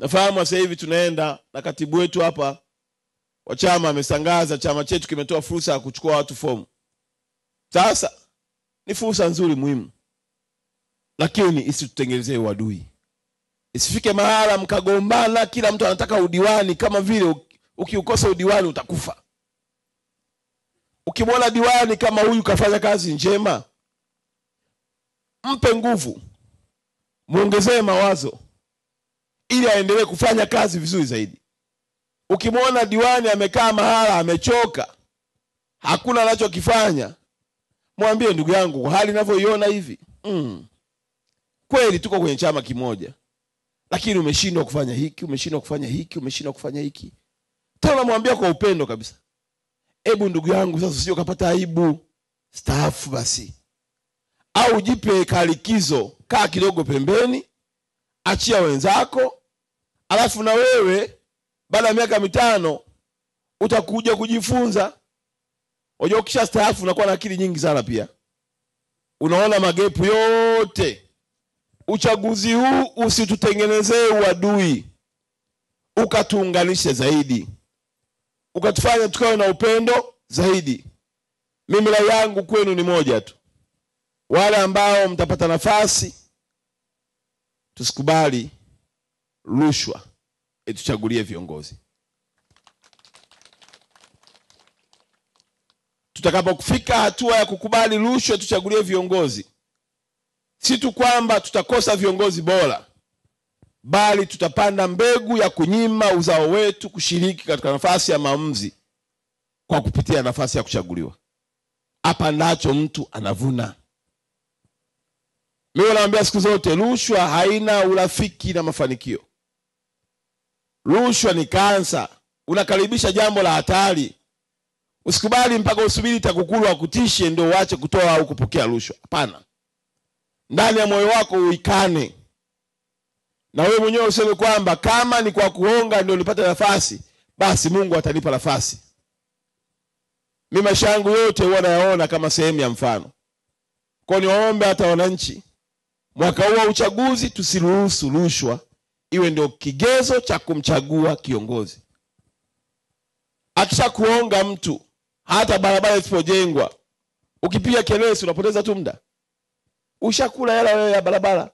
Nafahamu sasa hivi tunaenda na katibu wetu hapa wa chama amesangaza, chama chetu kimetoa fursa ya kuchukua watu fomu. Sasa ni fursa nzuri muhimu, lakini isitutengenezee uadui. Isifike mahala mkagombana, kila mtu anataka udiwani, kama vile ukiukosa udiwani utakufa. Ukimwona diwani kama huyu kafanya kazi njema, mpe nguvu, muongezee mawazo ili aendelee kufanya kazi vizuri zaidi. Ukimwona diwani amekaa mahala amechoka, hakuna anachokifanya, mwambie ndugu yangu, kwa hali ninavyoiona hivi, kweli tuko kwenye chama kimoja, lakini umeshindwa kufanya hiki, umeshindwa kufanya hiki, umeshindwa kufanya hiki. Tena namwambia kwa upendo kabisa, hebu ndugu yangu, sasa usije ukapata aibu, staafu basi, au jipe kalikizo, kaa kidogo pembeni, achia wenzako, alafu na wewe baada ya miaka 5 utakuja kujifunza. Unajua ukisha staafu unakuwa na akili nyingi sana pia. Unaona magepu yote. Uchaguzi huu usitutengenezee uadui, ukatuunganishe zaidi, ukatufanya tukawe na upendo zaidi. Mimi rai yangu kwenu ni moja tu, wale ambao mtapata nafasi, tusikubali rushwa ituchagulie viongozi. Tutakapofika hatua ya kukubali rushwa tuchagulie viongozi, si tu kwamba tutakosa viongozi bora, bali tutapanda mbegu ya kunyima uzao wetu kushiriki katika nafasi ya maamuzi kwa kupitia nafasi ya kuchaguliwa. Apandacho mtu anavuna. Mimi naambia siku zote, rushwa haina urafiki na mafanikio. Rushwa ni kansa, unakaribisha jambo la hatari. Usikubali mpaka usubiri TAKUKURU akutishe ndio uache kutoa au kupokea rushwa. Hapana. Ndani ya moyo wako uikane. Na wewe mwenyewe useme kwamba kama ni kwa kuonga ndio nipate nafasi, basi Mungu atanipa nafasi. Mimi maisha yangu yote huwa nayaona kama sehemu ya mfano. Kwa niwaombe hata wananchi, mwaka huu wa uchaguzi tusiruhusu rushwa iwe ndio kigezo cha kumchagua kiongozi. Akishakuonga mtu, hata barabara isipojengwa, ukipiga kelele unapoteza tu muda. Ushakula hela wewe ya barabara.